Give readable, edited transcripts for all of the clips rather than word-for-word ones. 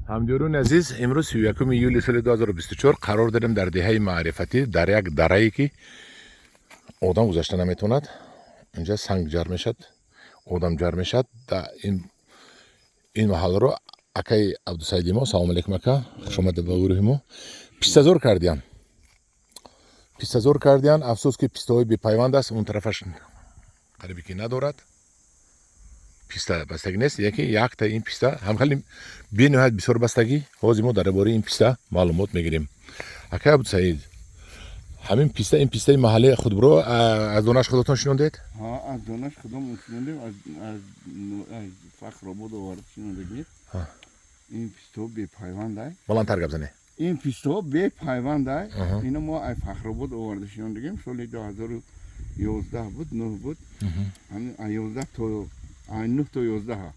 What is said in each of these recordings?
Ҳамдиёрони азиз, имрӯз 31 июли соли 2024 қарор дорем дар деҳаи Маърифатӣ, дар як дарае, ки одам гузашта наметавонад. Инҷа санг ҷар мешад, одам ҷар мешад. Ин маҳалларо акаи Абдусаиди мо, салом алейкум, ака, хушомадед ба гурӯҳи мо, пистазор кардиян, пистазор кардиян. Афсӯс, ки пистаҳои бепайванд аст. Он тарафаш қарибе ки надорад, писта бастагӣ нест. Яке якта ин писта ҳам хеле бениҳоят бисёр бастагӣ. Ҳозир мо дар бораи ин писта маълумот мегирем. Акай Абдусаид, ҳамин писта, ин пистаи маҳаллии худбро аз донаш худатон шинондед? Аз донаш худомон шинондем, аз Фахробод овард шинондагӣ. Ин пистаҳо бепайвандай. Баландтар гап занед. Ин пистаҳо бепайвандай. Ино мо аз Фахробод оварда шинондагем. Соли 2011 буд, нӯҳ буд, 11 то нӯҳ то 11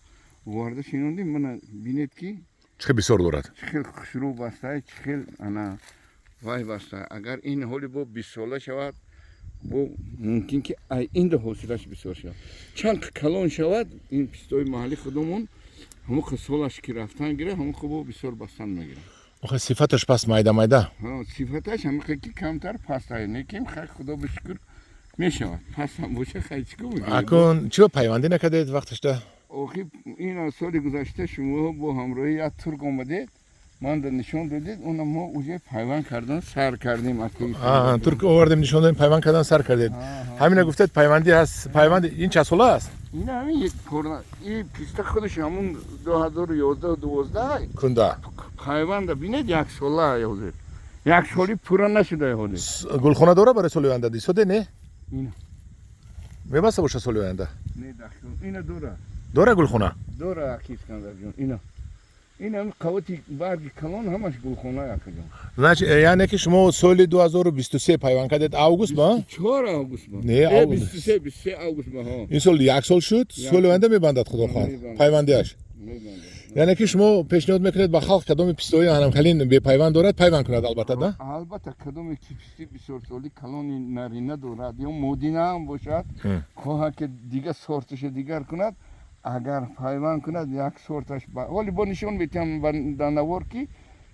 оварда шинондем. Мана бинед, ки чӣ хел бисёр дорад. Чӣ хел хушрӯ бастай, чӣ хел ана вай бастай. Агар ин ҳоли бо 20сола шавад, бо мумкин ки ай инда ҳосилаш бисёр шавад. Чанд калон шавад ин пистои маҳалли худомон, ҳамон солаш ки рафтан гирад, ҳамон бо бисёр бастан мегирад. Охе, сифаташ пас майда майда. Сифаташ ҳамин ки камтар пастай, лекин хай, худо ба шукр, мешавад. Пастам боша, хай, чӣ кор? Акун чиро пайвандӣ накардед вақташда? Охи, ин соли гузашта шумо бо ҳамроҳи як турк омадед, ман нишон додед, она мо уже пайванд кардан сар кардем. Турк овардем, нишон додем, пайванд кардан сар кардед. Ҳамина гуфтед, пайвандӣ ҳаст. Пайванд ин чанд сола аст? Ин ҳамин ин писта худаш ҳамун 2011, 12. Кунда. Пайванда бинед, як сола ҳозир, як соли пурра нашуда ҳозир. Гулхона дора барои соли оянда дисоде, не мебаста боша соли оянда? Ина дора. Дора гулхона? Дора, аки Искандарҷон, ина. Ин ҳам қавати барги калон, ҳамаш гулхона, акаҷон. Значит, яъне ки шумо соли 2023 пайванд кардед, август ба? 4 август ба. Не, август. 23, 23 август ба, ҳо. Ин сол як сол шуд, соли оянда мебандад, худо хоҳад. Мебандад. Пайвандиаш. Мебандад. Яъне ки шумо пешниҳод мекунед ба халқ, кадоми пистои ҳанамхалин бепайванд дорад, пайванд кунад, албатта, да? Албатта, кадоме ки писти бисёрсоли калони нарина дорад ё модина ҳам бошад, хоҳад ки дига сорташа дигар кунад, агар пайванд кунад, як сорташ ҳоли бо нишон метиҳам дар навор, ки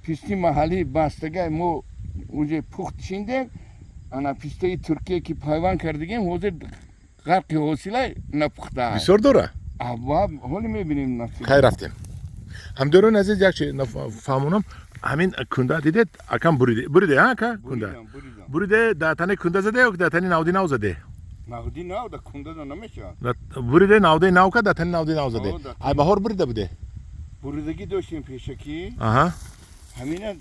писти маҳаллии бастагай мо уже пухт шиндем. Ана пистаи Туркия, ки пайванд кардагем, ҳозир ғарқи ҳосила, напухта. Бисёр дора? Аб ҳоли мебинем насиб. Хайр, рафтем. Ҳамдиёрони азиз, як чи фаҳмонам. Ҳамин кунда дидед, акам буриде, буриде, а, ака, кунда? Буридам, буридам. Буриде, дар тани кунда заде ё дар тани навди нав заде? Навди нав да кунда да намешавад. Буриде, навдаи нав ка, дар тани навди нав заде? О, Ай баҳор бурида буде? Буридагӣ доштем пешакӣ. Ҳамина. Ҳамина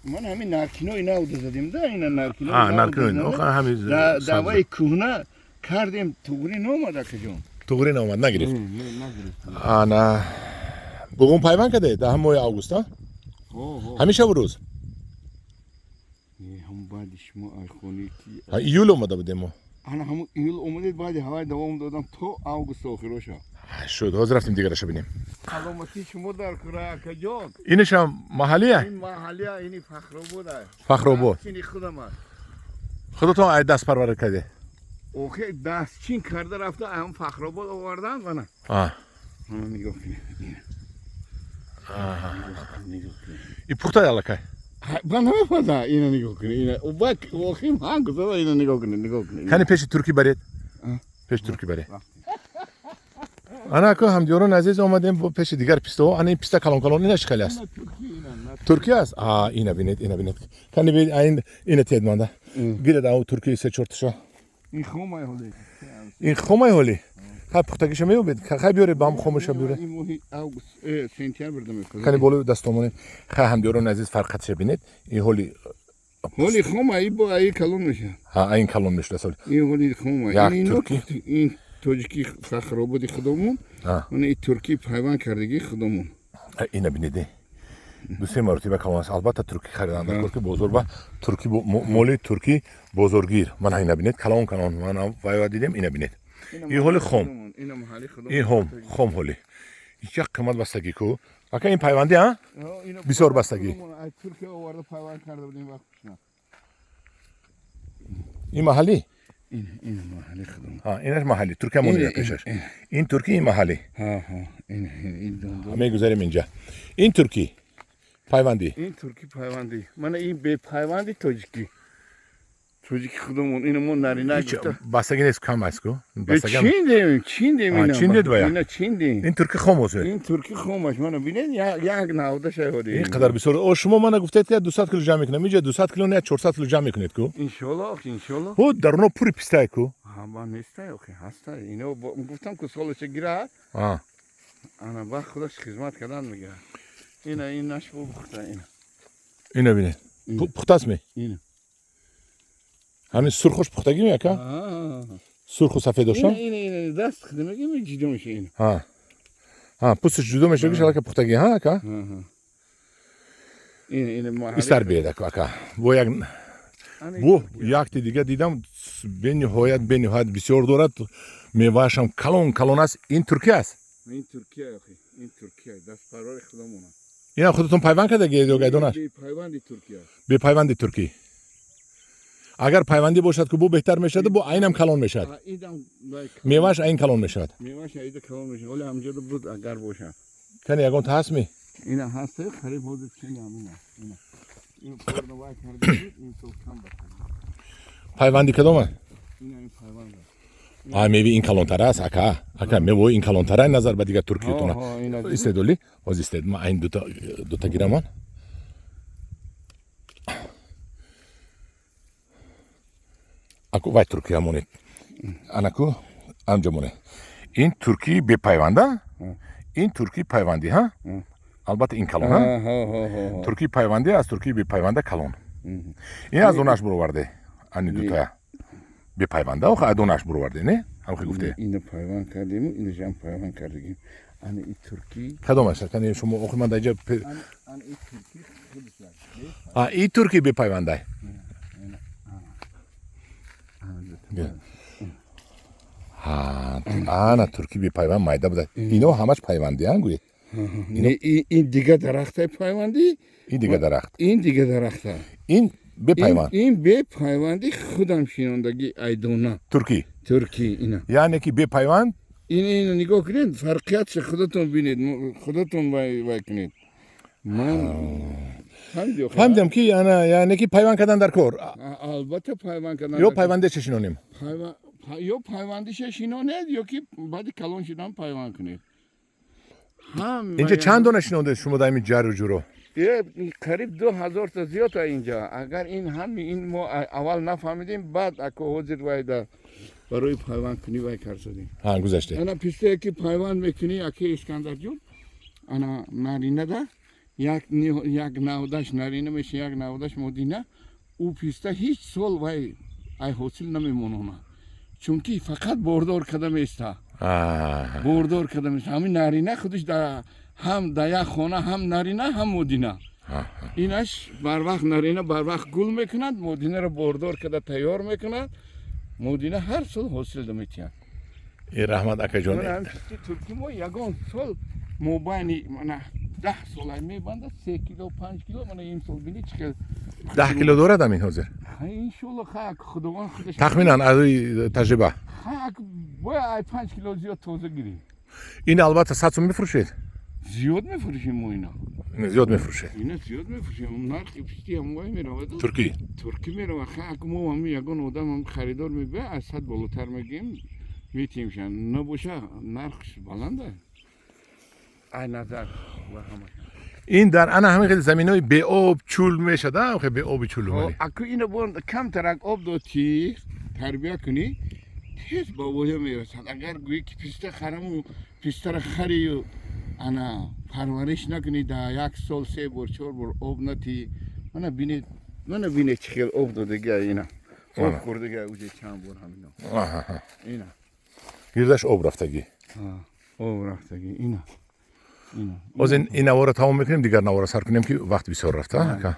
ман ҳамин наркинои нав да задем да, ина наркинои А, нав наркинои да нав, задем. ҳамин Даваи кӯҳна кардем, туғри номад, акаҷон. Туғри наомад, нагирифт. Не, нагирифт. Ана бугун пайванд кардед, дар ҳам моҳи август, а? Ҳо. Ҳамин шабу рӯз? Не, ҳам баъди шумо айхони ки. Ҳа, июл омада будем мо. Ана ҳамун июл омадед, баъди ҳавай давом додам то август охироша. Ҳа, шуд, ҳозир рафтем, дигараша бинем. Саломатии шумо дар кура, акаҷон. Инашам маҳаллия? Ин маҳаллия, ини Фахробода. Фахробод. Дастчини худам аст. Худатон ай даст парварӣ карде? Охи, дастчин карда рафта, ҳам Фахробод овардан, мана. Мана, нигоҳ кунед. Нигоҳ кунед. И пухта аллакай? Ба намепаза, ина нигоҳ кунед, ина бак охим ҳан гузара, ина нигоҳ кунед, нигоҳ кунед. Кани, пеши туркӣ баред. А? Пеши туркӣ баред. Рафтем. Ана, ако, ҳамдиёрони азиз, омадем бо пеши дигар пистаҳо. Ана ин писта калон калон, ина чӣ хеле аст? Ина туркӣ, ина Туркӣ аст. А, ина бинед, ина бинед. Кани бинед, ин ина тед манда гиред, ау туркии се чорташа. Ин хомай ҳоле. Ин хомай ҳоли. Хай, пухтагиша меёбед, хай, биёред, ба ҳам хомаша биёред. Ин моҳи август, сентябр да мепазад. Кани, болои дастомонед. Хай, ҳамдиёрони азиз, фарқатиша бинед. Ин ҳоли ҳоли хома, и бо аи калон мешавад. Ҳа, ин калон мешуда соли. Ин ҳоли хома. Як ин туркӣ. Ин тоҷики Фахрободи худомон. Мана и туркӣ пайванд кардагии худомон. Ина бинед, ду се маротиба калон аст. Албатта, туркӣ харидан дар кор, ки бозор ба туркӣ, моли туркӣ бозоргир. Мана, ина бинед, калон калон. Мана, вайва дидем, ина бинед, ин ҳоли хом. Ина маҳалли худомон. Ин хом, хом ҳоли як қимат бастагӣ ку, ака. Ин пайвандӣ, а, бисёр бастагӣ. Ай Туркия оварда пайванд карда будем вақт. Ин маҳаллӣ? Ин маҳалли худомон. Ҳа, инаш маҳаллӣ, туркия монда пешаш. Ин туркӣ, ин маҳаллӣ. Ҳа, ин ин. Мегузарем инҷа. Ин туркӣ. Пайвандӣ. Ин турки пайвандӣ. Мана ин бепайванди тоҷикӣ. Тоҷики худамон ино мо нарина гуфта. Бастагӣ нест, кам аст ку. Чиндем, чиндем ина. Чиндед вая? Ина чиндем. Ин турки хом аст. Ин турки хом аст. Мана бинед, як навда шайҳоди. Ин қадар бисёр. О, шумо мана гуфтед ки 200 кило ҷамъ мекунам. Инҷа 200 кило не, 400 кило ҷамъ мекунед ку? Иншоаллоҳ, иншоаллоҳ. Ҳо, дар оно пури пистае ку? Ҳа, нестай, охи, ҳастай. Ино гуфтам ку солаша гирад. Ана баъд худаш хизмат кардан мегирад. Ина ин наш бу пухта ина. Ина бинед. Пухтаст ми? Ина. Ҳамин сурхуш пухтагӣ ми ака? Сурху сафедоша? Ина ина даст хида мегим ҷудо меша ина. Ҳа. Ҳа, пӯсташ ҷудо меша, ки шалака пухтагӣ, ҳа ака? Ина ина ма. Истар биед ака. Бо як бу якти дига дидам, бениҳоят бениҳоят бисёр дорад. Меваашам калон калон аст. Ин туркия аст? Ин туркия охи. Ин туркия дастпарвари худамон аст. Инам худатон пайванд кардаги ё гайдонаш? Бепайванди туркия. Бепайванди туркӣ. Агар пайвандӣ бошад ку бу беҳтар мешавад, бу айнам калон мешавад. Мевааш айн калон мешавад. Мевааш айда калон мешавад. Ҳоло ҳамҷода буд агар бошад. Кани ягон та ҳаст ми? Ина ҳаст, қариб ҳозир чин ҳамина. Ина. Ин корно вай карда буд, ин сол кам бад. Пайванди кадом аст? Ина ин пайванд. А меви ин калонтар аст, ака. Ака, мевои ин калонтар назар ба дигар туркиятона. Истед оли, ҳозир истед, ман айн дута гирамон. Аку вай туркия монед. Анаку анҷо монед. Ин туркии бепайванда? Ин туркии пайвандӣ, ҳа? Албатта ин калон, ҳа? Туркии пайвандӣ аз туркии бепайванда калон. Ин аз донаш буроварде. Ани дутая. Бепайванда, охи аз донаш буроварде, не? Ҳамхи гуфте. Ино пайванд кардем, иножам пайванд кардагим. Ани и туркӣ. Кадом аст? Кани шумо охи ман даҷа Ани и туркӣ худаш аст. А и туркӣ бепайвандай. Ана туркӣ бепайванд майда буда. Ино ҳамаш пайвандиан гӯед. Ин дига дарахтаи пайвандӣ. Ин дига дарахт. Ин дига дарахта. Ин бепайванд. Ин бепайвандӣ худам шинондагӣ айдона. Туркӣ. Туркӣ ина. Яъне ки бепайванд? Ин ин нигоҳ кунед, фарқиятша худатон бинед, худатон вай кунед. Ман фаҳмидам ки яъне ки пайванд кардан дар кор. Албатта пайванд кардан. Ё пайванде шинонем? Ё пайвандиша шинонед, ё ки баъди калон шудан пайванд кунед. Инҷа чанд дона шинондед шумо дар ҳамин ҷару ҷуро? Қариб 2000 та зиёд инҷа. Агар ин ҳами ин мо аввал нафаҳмидем, баъд ако ҳозир вай да барои пайвандкунӣ вай кард шудем. Ҳа, гузаште. Ана пистае ки пайванд мекунӣ, аки Искандарҷон, ана наринада як навдаш нарина меша, як навдаш модина, ӯ писта ҳеҷ сол вай ай ҳосил намемонона. Чунки фақат бордор карда меиста. Бордор карда меиста. Ҳамин нарина худаш ҳам дар як хона ҳам нарина, ҳам модина. Инаш барвақт нарина барвақт гул мекунад, модинаро бордор карда тайёр мекунад. Модина ҳар сол ҳосил метиҳад. Раҳмат акаҷон. Турки мо ягон сол мобайни мана 10 сола мебандад, 3 кило, 5 кило, мана имсол бини чӣ хел 10 кило дорад ҳамин ҳозир? Иншоалло, хак худованд худаш. Тахминан аз рӯи таҷриба. Хак бояд ай 5 кило зиёд тоза гирӣ. Ин албатта 100 сум мефурӯшед? Зиёд мефурӯшем мо ина. Зиёд мефурӯшед. Ина зиёд мефурӯшем. Нархи писти ҳам вай меравад. Туркӣ. Туркӣ меравад. Хак мо ҳам ягон одам ҳам харидор мебиёяд, аз 100 болотар мегӯем, метиҳемшан. Набоша нархш баланд аст. Ай назар ва ҳама. Ин дар ана ҳамин хеле заминаҳои беоб чул мешад, а? Беоби чул. Аку ино бо камтарак об дод, тарбия кунӣ, тез ба воя мерасад. Агар гӯӣ ки писта хараму пистара харию ана парвариш накунӣ, дар як сол 3 бор 4 бор об натӣ, мана бинед, мана бинед чӣ хел об додагия ина. Об хӯрдагия уже чанд бор ҳамино. Ина. Гирдаш об рафтагӣ. Об рафтагӣ ина. Боз ин наворро тамом мекунем, дигар наворро сар кунем ки вақт бисёр рафта.